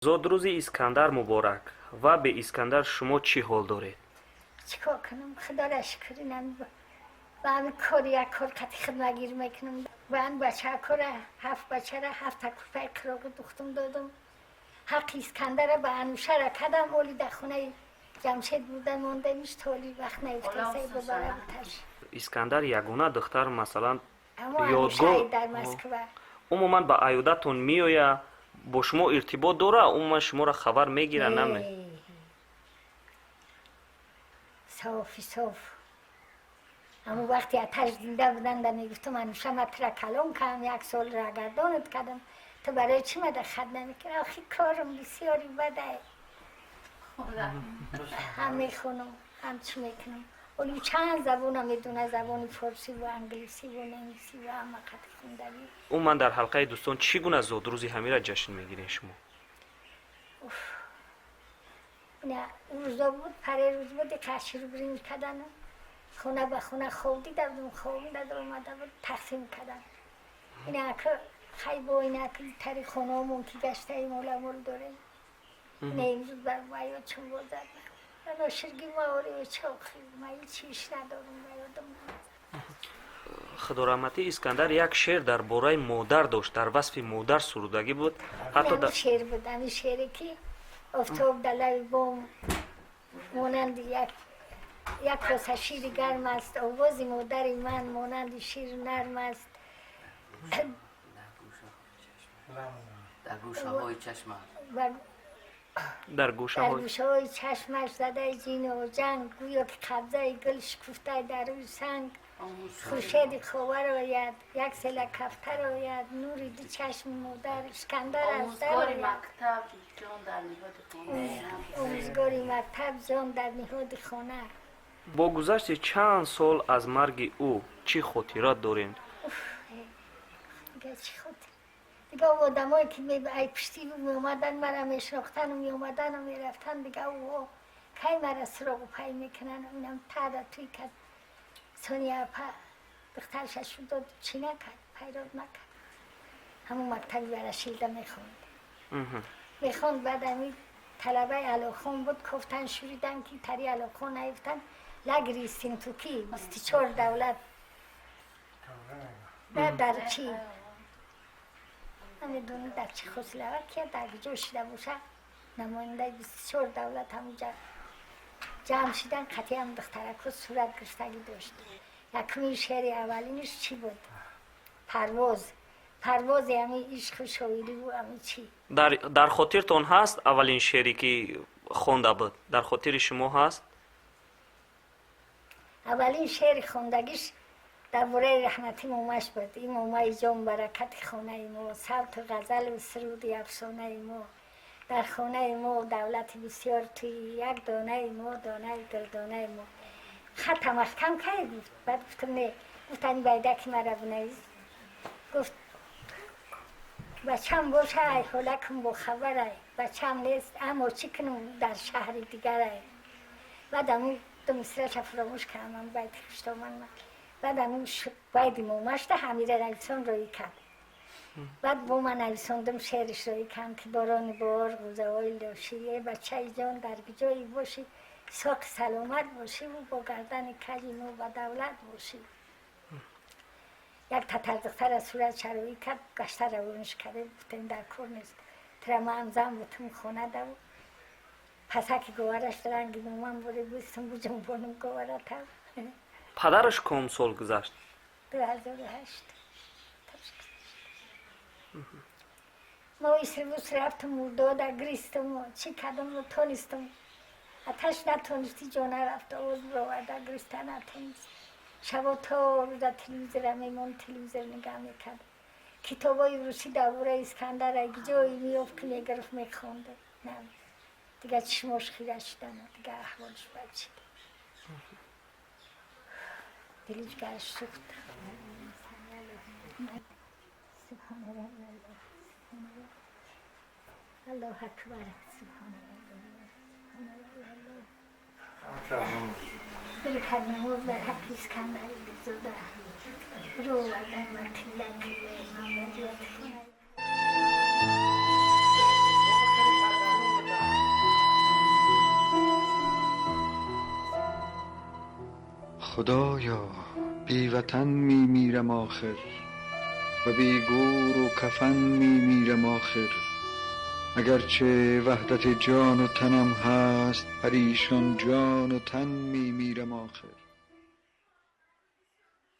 Зодрӯзи Искандар муборак! Ва бе Искандар шумо чӣ ҳол доред? Чӣ кор кунам, худоро шукр, инам ба ҳамин кор, як кор қати хидматгир мекунам. Ба ҳамин бачаакора, ҳафт бачара, ҳафта курпаи қироғӣ духтум додум. Ҳаққи Искандара ба Анушара кардам, оли дар хонаи Ҷамшед бурда мондемиш, то оли вақт наифтасай бубара буташ. Искандар ягона духтар, масалан, Аммо ёдгор Анушаи дар Москва. Умуман ба аёдатон меоя, бо шумо иртибот дора, умуман шуморо хабар мегира, наме? Софи соф. Ҳамун вақте аташ зинда буданда мегуфтам: «Ануша, ма тура калон кардам, як сол рагардонат кардам, ту барои чӣ мада хат намекунӣ?» Охи, корам бисёри бадай, ҳам мехонам, ҳам чӣ мекунам. Оли чанд забона медона: забони форсиву англисиву немисиву ҳама қати хундагӣ. Умуман дар ҳалқаи дӯстон чӣ гуна зодрӯзи ҳамира ҷашн мегиред шумо? Ина рӯзо буд, паре рӯз буд, қаширу биринҷ кардану хона ба хона хоб дида будум, хоб омада буд, тақсим кардан. Ина ака хай бо ина тари хонаомон ки гаштаи моламол дорем. Ина имрӯз бар ба ёд чун бозад ноширги маори чохи ма ҳеч надорум, ба ёдам намезад. Худораҳматӣ Искандар як шеър дар бораи модар дошт, дар васфи модар сурудагӣ буд ҳатто. Ҳамин шеър буд, ҳамин шеъре ки офтоб дар лаби бом монанди як коса шири гарм аст, овози модари ман монанди шири нарм аст. Дар гӯшаҳои чашмаш. Ва дар дар гӯшаҳои гӯшаҳои чашмаш задаи ҷину ҷанг, гӯё ки қабзаи гул шукуфтаи дар рӯи санг. Хуршеди ховар ояд, як села кафтар ояд, нури ду чашми модар Искандар аз дар Омӯзгори ояд. мактаб ҷон дар ниҳоди хона. Омӯзгори мактаб ҷон дар ниҳоди хона. Бо гузашти чанд сол аз марги ӯ чӣ хотирот дорем? Дига чӣ хотир? Дига ӯ одамое ки ай пушти меомадан, мара мешинохтану меомадану мерафтан, дига ӯ кай мара суроғу пай мекунанд? Инам тада туй кард Сония апа, духтарша шуд, дод, чӣ накард, пайрод накард. Ҳамун мактаби Варашилда мехонд. Мехонд, баъд ами талабаи Алохон буд, кофтан, шуридан ки тари Алохон наифтан, лагери Ессентуки, 24 давлат дар чӣ намедонам, дар Чехословакия, дар куҷо шида боша, намояндаи 24 давлат ҳамуҷа ҷамъ шидан, қатъиам духтарако сурат гирифтагӣ дошт. Якумин шеъри аввалиниш чӣ буд? Парвоз, парвози ами ишқу шоириву ами чӣ. Дар хотиртон ҳаст аввалин шеъре ки хонда буд, дар хотири шумо ҳаст? Аввалин шеъри хондагиш дар бораи раҳмати момаш буд: «Ин момаи ҷон, баракати хонаи мо, савту ғазалу суруди афсонаи мо, дар хонаи мо давлати бисёр туи, як донаи мо, донаи дилдонаи мо». Хата маҳкам кай гуфт. Баъд гуфтам: «Не». Гуфт: «Ани байдаки мара бинавис». Гуфт: «Бачам боша, ай ҳолакум бохабарай, бачам нест, аммо чӣ кунам, дар шаҳри дигарай». Баъд аму ду мисраша фуромӯш кардам, байти хуштоман. Баъд аму байди момашта ҳамира нависон роӣ кард. Баъд бо ман нависондум, шеъриш роӣ кардам, ки борони бор, ғӯзаҳои лошӣ, э бачаи ҷон, дар куҷое бошӣ, соқи саломат бошиву бо гардани каҷи мо ба давлат бошӣ. Як татардухтара сурат шароӣ кард, гашта равониш карда, гуфтем: «Дар кор нест тура, маам зан бутум хона даву пасаки говараш ранги моман боре бистум, буҷунбонум говаратав». Падараш ком сол гузашт? 2008. Мо исрбус рафтум, мурдода гиристум, чӣ кардум, тонистум. Аташ натонисти, ҷона рафт, овоз бироварда гириста натонист. Шабо то рӯза телевизора мемонд, телевизор нигаҳ мекард. Китобҳои русӣ дар бораи Искандара ҷое меёфт, ки мегирифт, мехонд. Дига чишмош хира шудану дига аҳволиш бад шуд, дили ҷигараш сӯхт. Субҳона рабби, Аллоҳу акбар, субҳона рабби. Ракат намоз дар ҳаққи Искандари Бекзода рӯ овардан ба қибла, қиблаи мамлакати хона. Худоё, беватан мемирам охир ва бе гӯру кафан мемирам охир. Агарчи ваҳдати ҷону танам ҳаст, паришон ҷону тан мемирам охир.